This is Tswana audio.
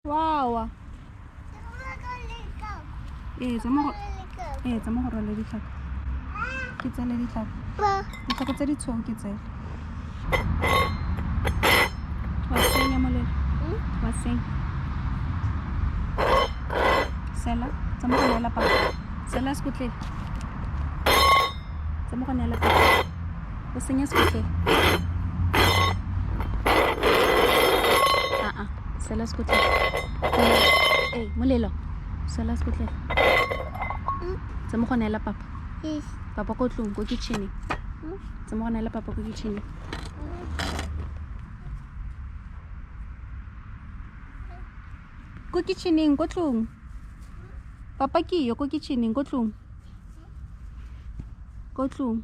Wawa. Ee, tsa mo go ee, tsa mo go rwale ditlhako. Ke tsele ditlhako. Ditlhako tse di tshweu ke tsele. Wa senya molelo. Wa senya. Sela, tsa mo go neela papa. Sela sekotlele. Tsa mo go neela papa. O senya sekotlele. Aa, sela sekotlele. Ee, molelo. Sela sekotlele. Tsa mo go neela papa. Papa ko tlong, ko kitcheneng. Tsa mo go neela papa ko kitcheneng. Ko kitcheneng, ko tlong. Papa ke yo ko kitcheneng, ko tlong. Ko tlong.